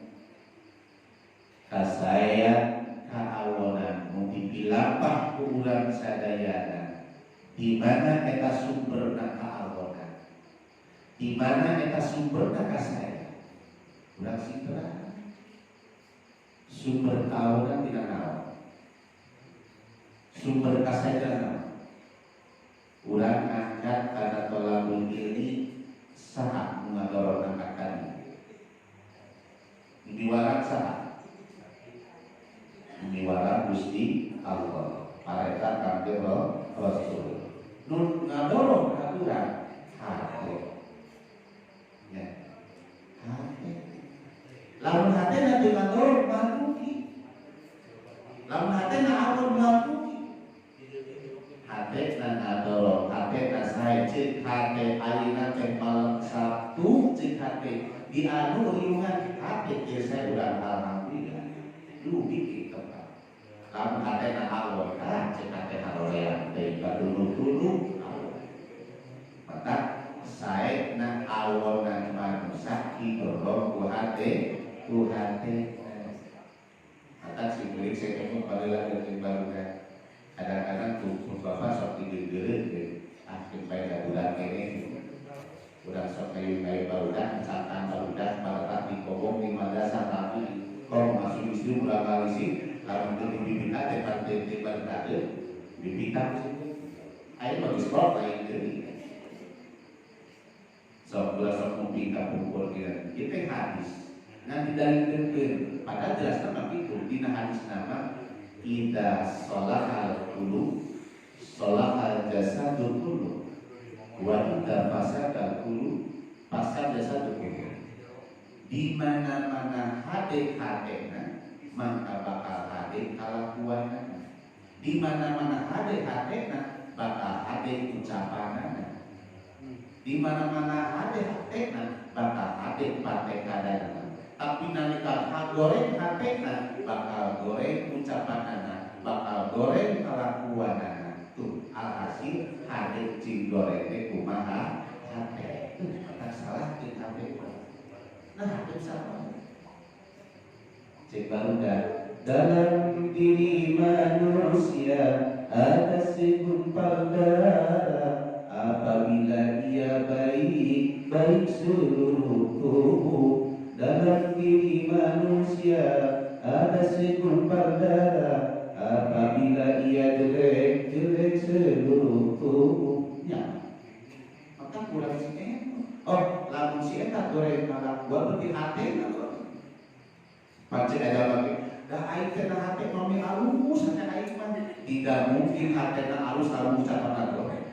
kasaya kaawonan nu dipilapah ku urang sadayana, di mana eta sumberna kaawonan, di mana eta sumberna kasaya. Urang sing terang sumber kaawonan tidak naon, sumber kasaya naon. Urang angkat karena tolabul ilmi, saha nu ngadorong angkat kadi miwarang saha? Miwarang Gusti Allah, pareta kanjeng Rasul nu ngadorong ka urang hate nya hate. Lamun hate na teu ngadorong moal rugi, lamun hate na awon moal rugi. Hate na ngadorong, hate na sae, ceuk hate ayeuna teh malam Sabtu, ceuk hate dianu riungan hate kieu sae urang alhamdulillah rugi kitu kan. Lamun hate na awon ah ceuk hate haroream teh kadulu-dulu awon. Maka sae na awonan manusia didorong ku hate, ku hate. Maka si kulit saya ketemu pada lagi baru kan. Kadang-kadang tuh bapak sok digegereun gitu. Ah bae dadulan kene gitu. Urang sok kayu-kayu barudak, misalkan barudak barudak dikobong di madrasah, tapi kalau masuk istri ulah kali sih, lamun teu dibibita teh pan teu barudak teh bibita sih. Ayo bagus kok lain deui. Sok ulah sok nguping kapungkur kieu. Ieu teh hadis. Nanti dalilkeun padahal jelas nama kitu dina hadis nama idza sholahal qulub sholahal jasadu kullu wa idza fasadal qulub fasada jasadu kullu. Di mana-mana hade hatena maka bakal hade kalakuanana, di mana-mana hade hatena bakal hade ucapanana, di mana-mana hade hatena bakal hade patekadana. Tapi nalika goreng hatena bakal goreng ucapanana, bakal goreng kalakuanana. Tuh alhasil hade cing goreng teh kumaha hate. Tuh mata salah jeung hate. Nah hate sama. Cek barudak dalam diri manusia ada segumpal darah, apabila ia baik, baik seluruh tubuh. Dalam diri manusia ada segumpal darah, apabila ia jelek, jelek seluruh tubuhnya. Maka kurang si eta. Oh, lamun si eta goreng kalakuan berarti hate na goreng. Pancen ada lagi. Dah aing teh na hate mami alus hate aing mah. Tidak mungkin hate na alus lamun ucapan goreng.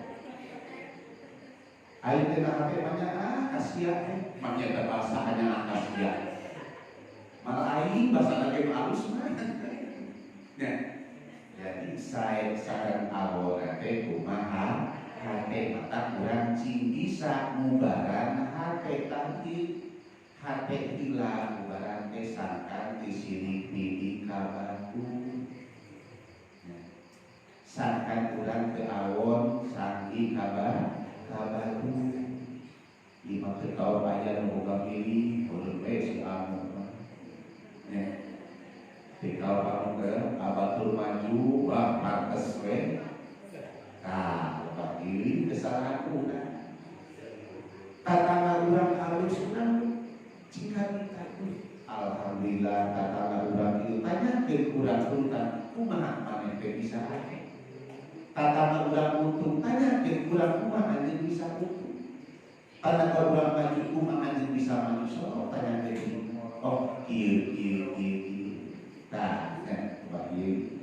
Aing teh na hate mah nya ah kasia eh. Mah nya teh bahasa hanya ah kasia. Malah aing bahasa lagi alus mah. Ya. Jadi sae sareng awona teh kumaha hate, mata kurang cing bisa mubaran hate tadi hate hilang mubaran teh sangkan di sini di kabatu ya. Sangkan kurang ke awon sanggi kabar kabatu lima teu kaum aya nu boga pilih urang we si anu ya. Di kaum anu ke abatur maju wah pantes we. Nah, lepas diri kesalahan urang. Tatangga urang halus urang jika kita Alhamdulillah tatangga urang itu tanyakeun urang turutan kumaha maneh teh bisa aya. Tatangga urang untung tanyakeun urang kumaha anjeun bisa untung. Tatangga urang maju kumaha anjeun bisa maju sok tanyakeun. Oh kieu kieu kieu kieu. Tah nya ieu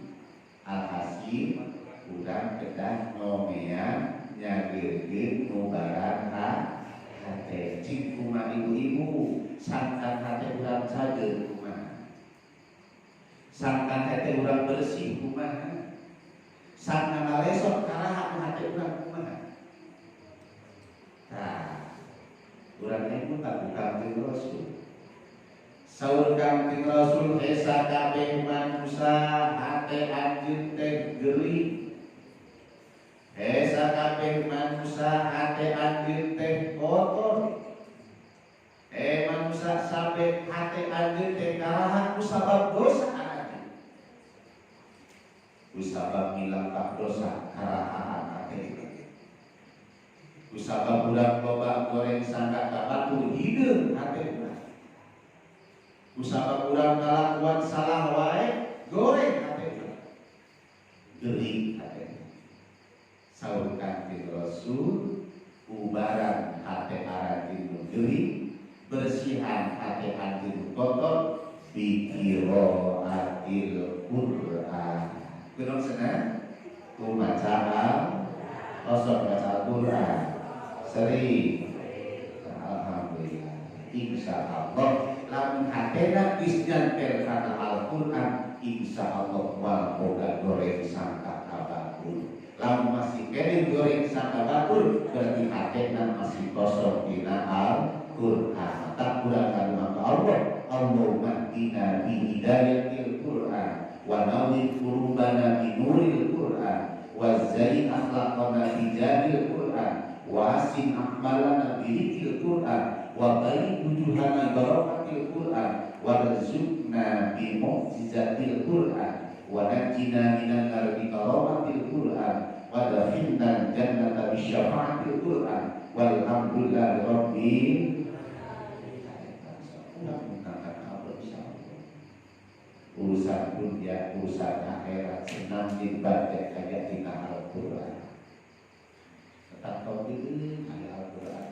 alhasil urang kedah ngomean nyageurkeun ngubaran hate cing kumaha ibu-ibu sangkan hate urang cager kumaha, sangkan hate urang bersih kumaha, sangkan ngalesot karaha hate urang kumaha. Tah urang ieu tak Kangjeng Rasul. Saur Kangjeng Rasul hesa kabeh manusa hate anjeun teh gering, hesa kabeh manusa hate anjeun teh kotor, manusa sampai hate anjeun teh karaha ku sabab dosa anjeun, ku sabab milangkah dosa karahaan hate, ku sabab urang loba goreng sangka ka batur hideung hate urang, ku sabab urang kalakuan salah wae goreng hate urang, gering hate. Saur Kangjeng Rasul ubaran hate aranjeun nu gering, bersihan hate anjeun nu kotor bi qiraatil Quran. Kunaon cenah? Ku maca osok maca Al-Quran sering. Alhamdulillah insyaallah lamun hatena geus nyantel kana Al-Quran insyaallah moal boga goreng sangka ka batur. Lamun masih keneh goreng sangka batur berarti hatena masih kosong dina Al-Quran. Tak kurang ka Allah, Allahumma hdina bi hidayatil Quran wa nawwir qulubana bi nuril Quran wa zayin akhlaqana bi jamil Quran wa asin a'malana bi dzikril Quran wa bayyid wujuhana bi barakatil Quran warzuqna bi mu'jizatil Quran wa najjina minan nar bi karamatil Quran wa adkhilna jannata bi syafaatil Quran walhamdulillahi rabbil alamin. Urusan dunia, urusan akhirat senang dibaca kayak dina Al-Quran. Tetap tong itu ahli Al-Quran.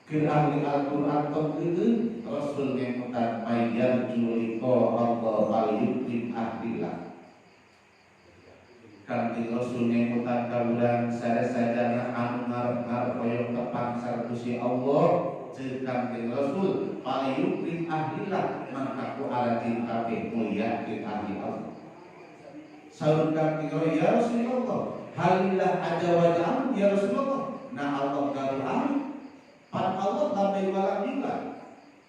Keur ahli Al-Quran tong itu Rasul ngemutan mayyarju liqa Allah fal yukrim ahlillah. Kangjeng Rasul ngemutan ka urang sada-sadana anu ngarep-ngarep hoyong tepang sareng Gusti Allah. Ceuk Kangjeng Rasul fal yukrim ahlillah mangka ku arajin kabeh mulyakeun ahli Allah. Saur Kangjeng Rasul ya Rasulullah, halillah ada wajah ya Rasulullah. Nah Allah gaduh ahli. Pan Allah lambai walam yulad.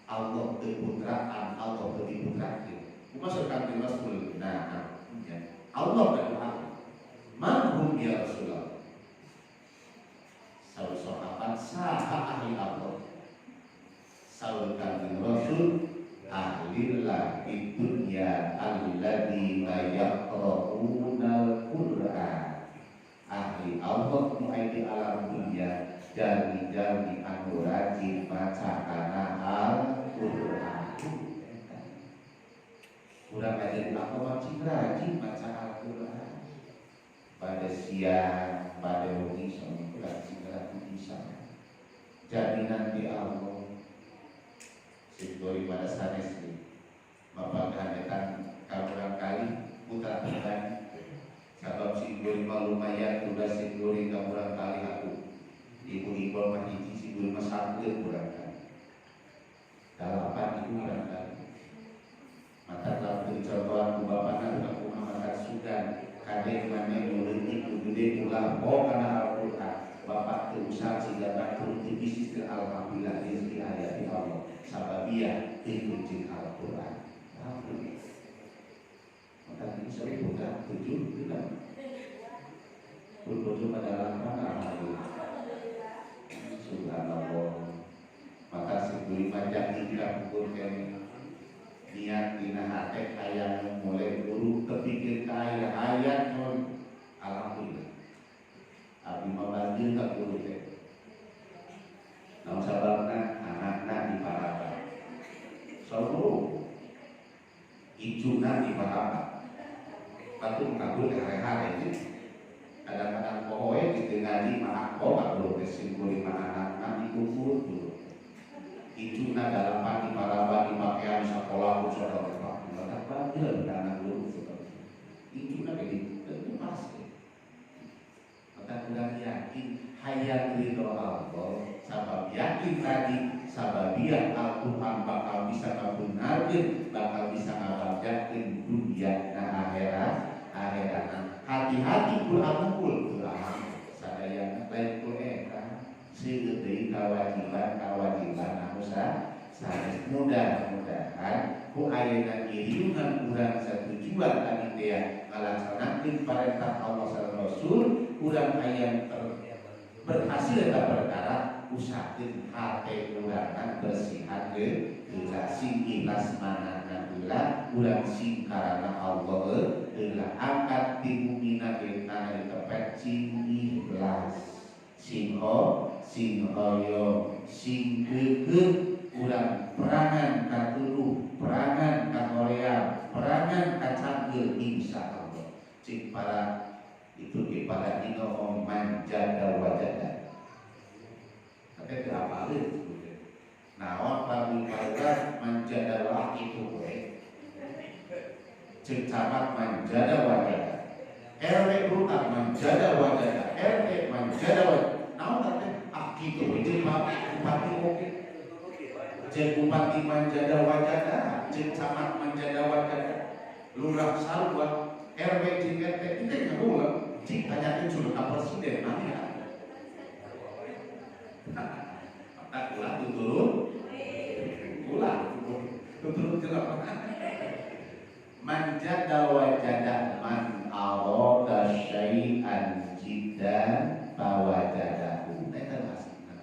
Allah teu putraan, Allah teu diputrakeun. Kumaha saur Kangjeng Rasul? Nah, ya. Allah gaduh ahli. Man hum ya Rasulullah? Saur sahabat saha ahli Allah? Saur Kangjeng Rasul ahlillah di dunya alladzina yaqra'unal Qur'an. Ahli Allah nu aya di alam dunya jalmi-jalmi anu rajin maca kana Al-Qur'an. Urang ngajarin aku mah cing rajin maca Al-Qur'an. Pada siang, pada wengi sok rajin rajin bisa. Jaminan di Allah. Sing pada sanes bapak kehandetan kaburang kali putra putra sabab sing gori mah lumayan tugas sing gori kaburang kali aku ibu-ibu mah hiji sing gori mah sangkeun kurang kali dalapan ibu kurang kali mata lamun contohan ku bapana aku mah makan sugan kade maneh nu leutik nu gede ulah poho kana Al-Qur'an. Bapak teu usah siga batur teu bisnis teu alhamdulillah rezeki aya di Allah sababiyah teu jeung Al-Qur'an. Alhamdulillah. Maka ini saya buka 7 bulan. Pun pada lapan alhamdulillah. Subhanallah. Maka sebelum majak hijrah ukur kene niat dina hate hayang mulai buruk terpikir ka aya hayat non alhamdulillah. Abdi mah banjir ka guru teh. Naon sababna anakna diparaban. Batur kagul teh hare-hare nya. Kadang-kadang pohoe gitu ngaji mah aku kagul teh sim kuring mah anakna dikumpul tuh. Icuna dalapan di paraban dipakean sakola ku saudara bapak. Bagel anak guru saudara. Icuna jadi tentu pasti. Maka kurang yakin hayang ridho Allah sabab yakin tadi sababiah Al-Quran bakal bisa ngabenarkeun bakal bisa ngabagjakeun dunia na akhirat akhirat. Hati-hati Quran unggul Quran sadayana lain ku eta seueur deui kewajiban kewajiban anu sanes. Mudah-mudahan ku ayeuna iriungan urang satujuan tadi teh ngalaksanakeun perintah Allah sareng Rasul urang hayang berhasil eta perkara usahakeun hate urang bersihan heula sing ikhlas manahna heula urang sing karana Allah heula angkat di bumina kana ditepet sing ikhlas sing ho sing hoyong sing keukeuh urang perangan katuluh perangan ka Korea perangan ka cangkeul insyaallah cik para itu ke para ino manjada wajada tapi teu apaleun sebutnya naon lamun paruga manjada wah itu we cek camat manjada wajada RW lurah manjada wajada RT manjada wajada naon teh ah kitu we jeung bupati oke jeung bupati manjada wajada jeung camat manjada wajada lurah sarua RW jeung RT itu ngagulang cik tanyakeun sudah ka presiden mana tak ulah tuturut ulah tuturut jelema manjada wajada man arada syai'an jiddan fawajadahu eta maksudna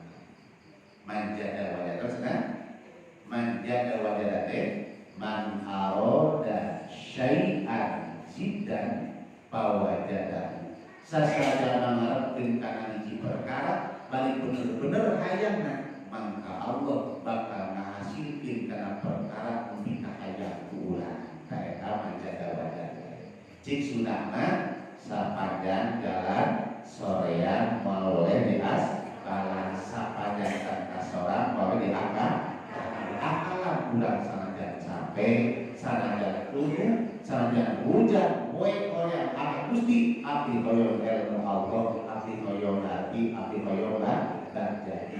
manjada wajada maksudna manjada wajada teh man arada syai'an jiddan fawajadahu sasajana ngarepkeun kana hiji perkara balik bener-bener hayangna mangka Allah bakal ngahasilkeun kana perkara nu dikahayang ku urang ka eta manjada wajada cik sunahna sapanjang jalan sorean moal oleh di aspalan sapanjang kasorang moal di akal akalan urang sanajan capek sanajan tunu sanajan hujan poe korea abdi Gusti abdi hoyong ilmu Allah abdi hoyong hati abdi hoyong bagja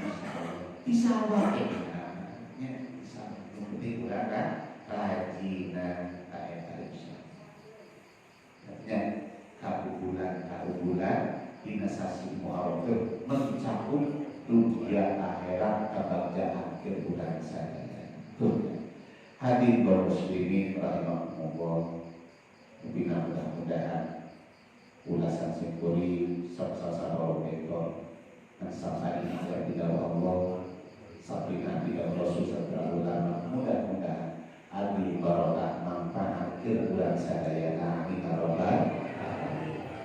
insyaallah nya insyaallah nu penting urang kan rajinan ka eta insyaallah artinya kaunggulan dina sasi Muharram teh mencakup dunia akhirat kabagjaan keur urang sadaya. Tuh. Hadirin kaum muslimin rahimakumullah. Mugi mudah-mudahan ulasan simkuring sabsa-sabra ekor dan sabsa aya di dalam Allah sabrina di dalam Rasul sabra ulama mudah-mudahan abdi barokah manfaat keur urang sadaya amin ya rabbal alamin.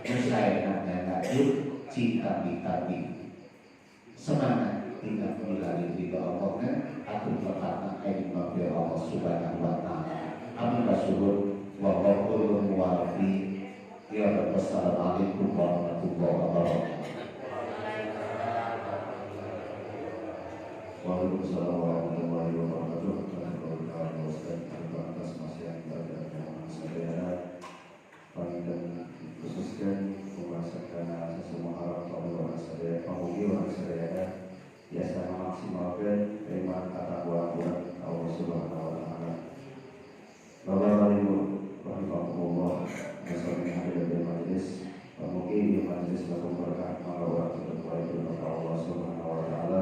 Saya nanya cinta tapi semangat tinggal melalui ridho Allah kan atur berkata ayo maghfir Allah subhanahu wa ta'ala amin rasulullah wa qul muwafi ya wassalamualaikum warahmatullahi wabarakatuh. Waalaikumsalam warahmatullahi wabarakatuh. Atas nasihat pada sadayana panginten khususkan pembahasan karena sesemua harap Allah sadaya pamugi orang sadayana biasa memaksimalkan iman katakwaan Allah Subhanahu wa taala. Bapak Ibu rahimakumullah bersama hadir di majelis pamugi di majelis lakum berkah mangga urang berdoa kepada Allah Subhanahu wa taala.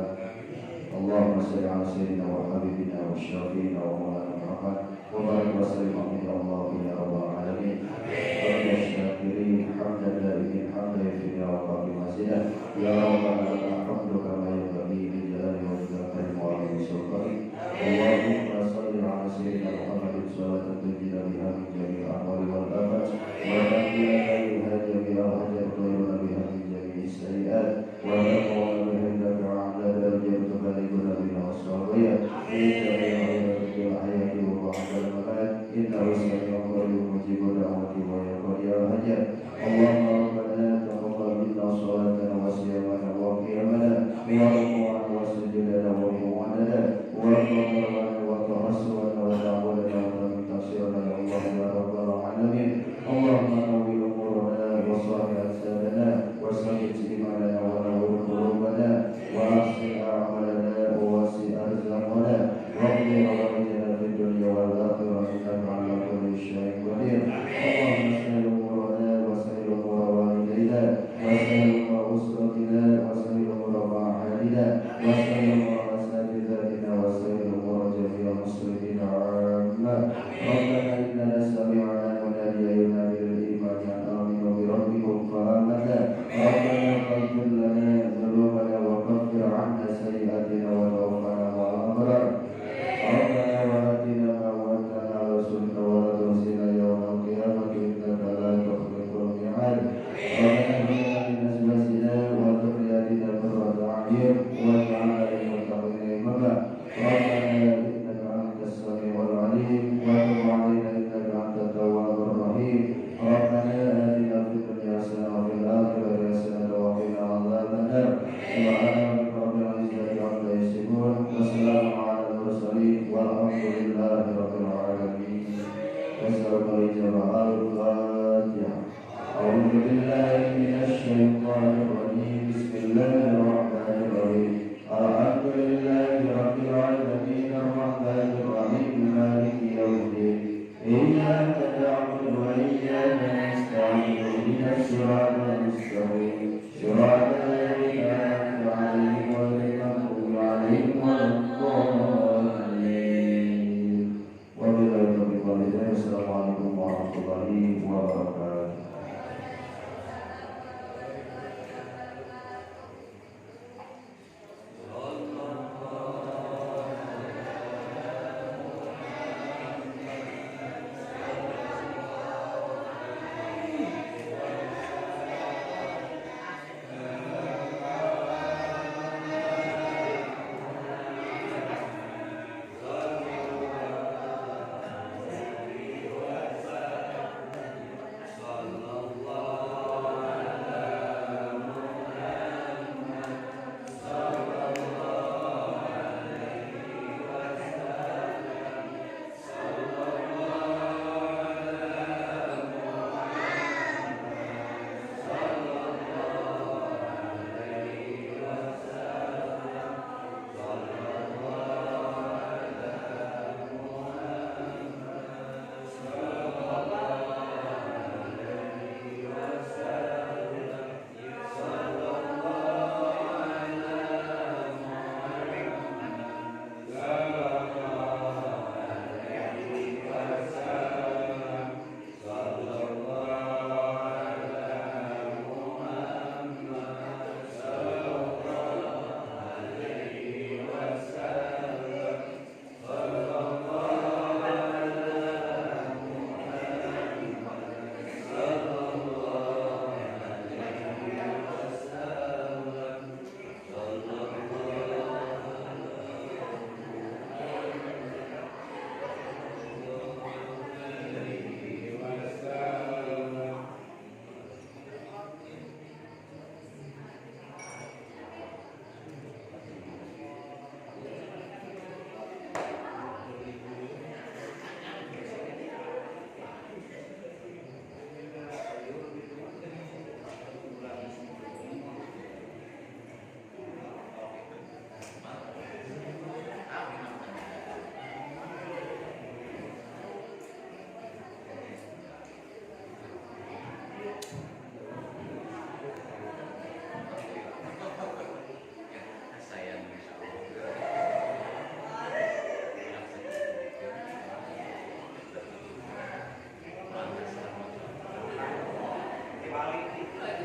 Allahumma shalli ala sayyidina wa habibina wa syafiina wa maulana Muhammad wa barik wa sallim alaihi ya Allah ya rabbal alamin. Amin. Syakirin hamdan daimin hamdan yafiya wa qadi mazidah ya rabbana lakal hamdu kama yanbaghi li jalali wajhika wa 'azimi sultanik. Allahumma shalli ala sayyidina Muhammadin salatan tunjina biha min jami'il ahwali wal afat wa taqina biha jami'al hajat wa tughfirna biha min jami'is sayyi'at wa taqawna biha indaka a'la darajat tubalighuna biha as-sawiya fi jami'il hayati wa ba'dal mamat innahu samii'un qariibun mujibud da'wati wa ya qadiyal وسائر أمور أسرتنا وسائر أمور معاهدنا وسائر أمور مساجدنا وسائر أمور جميع المسلمين عامة. ربنا إننا سمعنا مناديا ينادي للإيمان أن آمنوا بربكم فآمنا. ربنا فاغفر لنا ذنوبنا وكفر عنا سيئاتنا وتوفنا مع الأبرار. ربنا وآتنا ما وعدتنا على رسلك ولا تخزنا يوم القيامة إنك لا تخلف الميعاد. ربنا هب لنا من أزواجنا وذرياتنا قرة أعين واجعلنا للمتقين إماما. ربنا إنك أنت السميع العليم وتب علينا إنك أنت التواب الرحيم. ربنا آتنا في الدنيا حسنة وفي الآخرة حسنة وقنا عذاب النار. سبحان ربك رب العزة عما يصفون وسلام على المرسلين والحمد لله رب العالمين. نسألك الإجابة. الفاتحة. أعوذ بالله من الشيطان الرجيم. بسم الله الرحمن الرحيم. الحمد لله رب العالمين الرحمن الرحيم مالك يوم الدين. إياك نعبد وإياك نستعين اهدنا الصراط المستقيم صراط الذين أنعمت عليهم غير المغضوب عليهم ولا الضالين. وبالله التوفيق والهداية. السلام عليكم ورحمة الله وبركاته.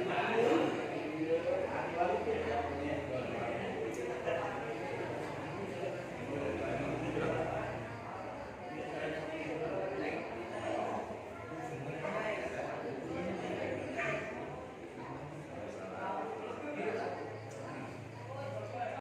Bali.